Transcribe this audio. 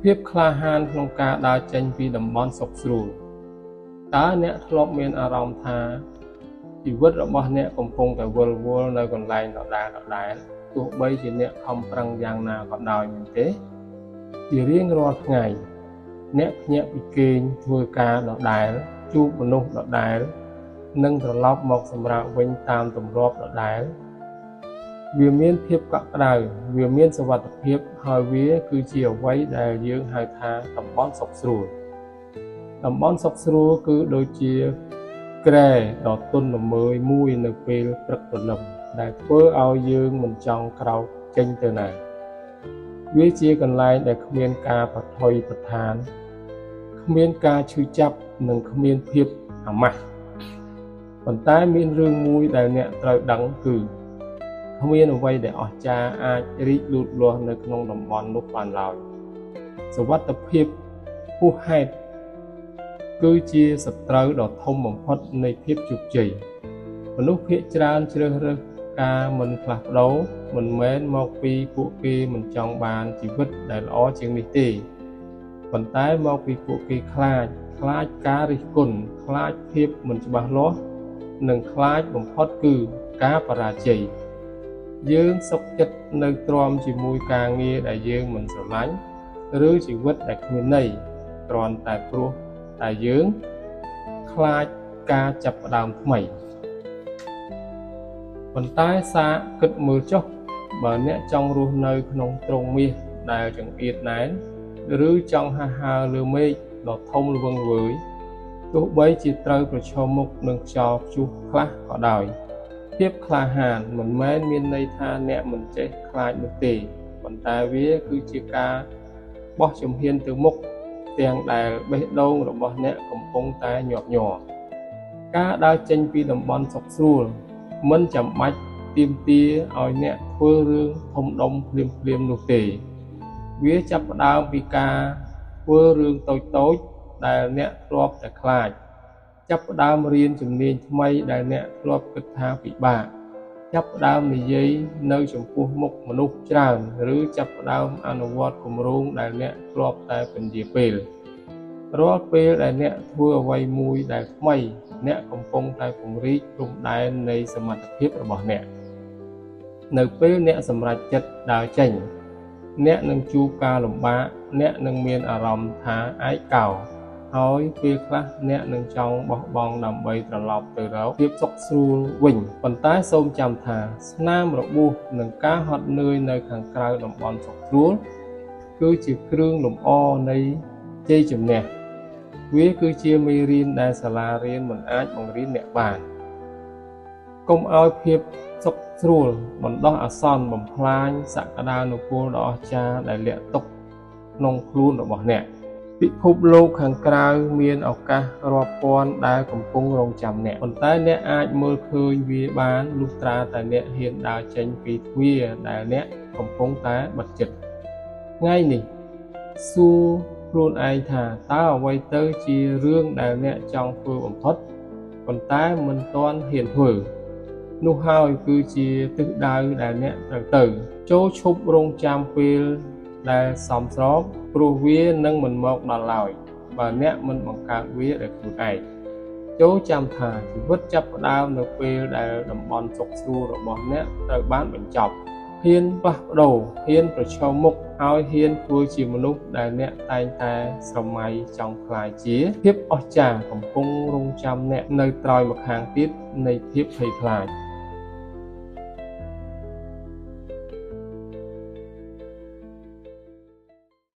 ភាពក្លាហានក្នុងការដើរចេញពីតំបន់សុខស្រួលតើអ្នកធ្លាប់មានអារម្មណ៍ថាជីវិតរបស់អ្នកកំពុងតែវិលវល់នៅកន្លែងដដែលៗទោះបីជាអ្នកខំប្រឹងយ៉ាងណាក៏ដោយមែនទេជារៀងរាល់ថ្ងៃអ្នកភ្ញាក់ពីគេងធ្វើការដដែលជួបមនុស្សដដែលនិងត្រឡប់មកសម្រាកវិញតាមទម្លាប់ដដែលវាមានភាពកក់ក្ដៅវាមានសុវត្ថិភាពហើយវាគឺជាអ្វីដែលយើងហៅថាតំបន់សុខស្រួលតំបន់សុខស្រួលគឺដូចជាគ្រែដ៏ទន់ល្មើយមួយនៅពេលព្រឹកព្រលឹមដែលធ្វើឲ្យយើងមិនចង់ក្រោកចេញទៅណាវាជាកន្លែងដែលគ្មានការប្រថុយប្រថានគ្មានការឈឺចាប់និងគ្មានភាពអាម៉ាស់ប៉ុន្តែមានរឿងមួយដែលអ្នកត្រូវដឹងគឺគ្មានអ្វីដែលអស្ចារ្យអាចរីកលូតលាស់នៅក្នុងតំបន់នោះបានឡើយសុវត្ថិភាពហួសហេតុគឺជាសត្រូវដ៏ធំបំផុតនៃភាពជោគជ័យមនុស្សភាគច្រើនជ្រើសរើសការមិនផ្លាស់ប្ដូរមិនមែនមកពីពួកគេមិនចង់បានជីវិតដែលល្អជាងនេះទេប៉ុន្តែមកពីពួកគេខ្លាចការរិះគន់ខ្លាចភាពមិនច្បាស់លាស់និងខ្លាចបំផុតគឺការបរាជ័យយើងសុខចិត្តនៅទ្រាំជាមួយការងារដែលយើងមិនស្រឡាញ់ឬជីវិតដែលគ្មានន័យគ្រាន់តែព្រោះតែយើងខ្លាចការចាប់ផ្ដើមថ្មីប៉ុន្តែសាកគិតមើលចុះបើអ្នកចង់រស់នៅក្នុងទ្រុងមាសដែលចង្អៀតណែនឬចង់ហោះហើរលើមេឃដ៏ធំល្វឹងល្វើយទោះបីជាត្រូវប្រឈមមុខនឹងខ្យល់ព្យុះខ្លះក៏ដោយភាពក្លាហានមិនមែនមានន័យថាអ្នកមិនចេះខ្លាចនោះទេប៉ុន្តែវាគឺជាការបោះជំហានទៅមុខទាំងដែលបេះដូងរបស់អ្នកកំពុងតែញាប់ញ័រការដើរចេញពីតំបន់សុខស្រួលមិនចាំបាច់ទាមទារឲ្យអ្នកធ្វើរឿងធំដុំភ្លាមៗនោះទេវាចាប់ផ្ដើមពីការធ្វើរឿងតូចៗដែលអ្នកធ្លាប់តែខ្លាចចាប់ផ្ដើមរៀនជំនាញថ្មីដែលអ្នកធ្លាប់គិតថាពិបាកចាប់ផ្ដើមនិយាយនៅចំពោះមុខមនុស្សច្រើនឬចាប់ផ្ដើមអនុវត្តគម្រោងដែលអ្នកធ្លាប់តែពន្យាពេលរាល់ពេលដែលអ្នកធ្វើអ្វីមួយដែលថ្មីអ្នកកំពុងតែពង្រីកព្រំដែននៃសមត្ថភាពរបស់អ្នកនៅពេលអ្នកសម្រេចចិត្តដើរចេញអ្នកនឹងជួបការលំបាកអ្នកនឹងមានអារម្មណ៍ថាឯកោហើយពេលខ្លះអ្នកនឹងចង់បោះបង់ដើម្បីត្រឡប់ទៅរកភាពសុខស្រួលវិញប៉ុន្តែសូមចាំថាស្នាមរបួសនិងការហត់នឿយនៅខាងក្រៅតំបន់សុខស្រួលគឺជាគ្រឿងលម្អនៃជ័យជំនះវាគឺជាមេរៀនដែលសាលារៀនមិនអាចបង្រៀនអ្នកបានកុំឲ្យភាពសុខស្រួលបណ្ដោះអាសន្នបំផ្លាញសក្តានុពលដ៏អស្ចារ្យដែលលាក់ទុកក្នុងខ្លួនរបស់អ្នកពិភពលោកខាងក្រៅមានឱកាសរាប់ពាន់ដែលកំពុងរង់ចាំអ្នកប៉ុន្តែអ្នកអាចមើលឃើញវាបានលុះត្រាតែអ្នកហ៊ានដើរចេញពីទ្វារដែលអ្នកកំពុងតែបិទជិតថ្ងៃនេះសួរខ្លួនឯងថាតើអ្វីទៅជារឿងដែលអ្នកចង់ធ្វើបំផុតប៉ុន្តែមិនទាន់ហ៊ានធ្វើនោះហើយគឺជាទិសដៅដែលអ្នកត្រូវទៅចូលឈប់រង់ចាំពេលដែលសមស្របព្រោះវានឹងមិនមកដល់ឡើយបើអ្នកមិនបង្កើតវាដោយខ្លួនឯងចូលចាំថាជីវិតចាប់ផ្ដើមនៅពេលដែលតំបន់សុខស្រួលរបស់អ្នកត្រូវបានបញ្ចប់ហ៊ានផ្លាស់ប្ដូរហ៊ានប្រឈមមុខហើយហ៊ានធ្វើជាមនុស្សដែលអ្នកតែងតែស្រមៃចង់ក្លាយជាភាពអស្ចារ្យកំពុងរង់ចាំអ្នកនៅត្រើយម្ខាងទៀតនៃភាពភ័យខ្លាច។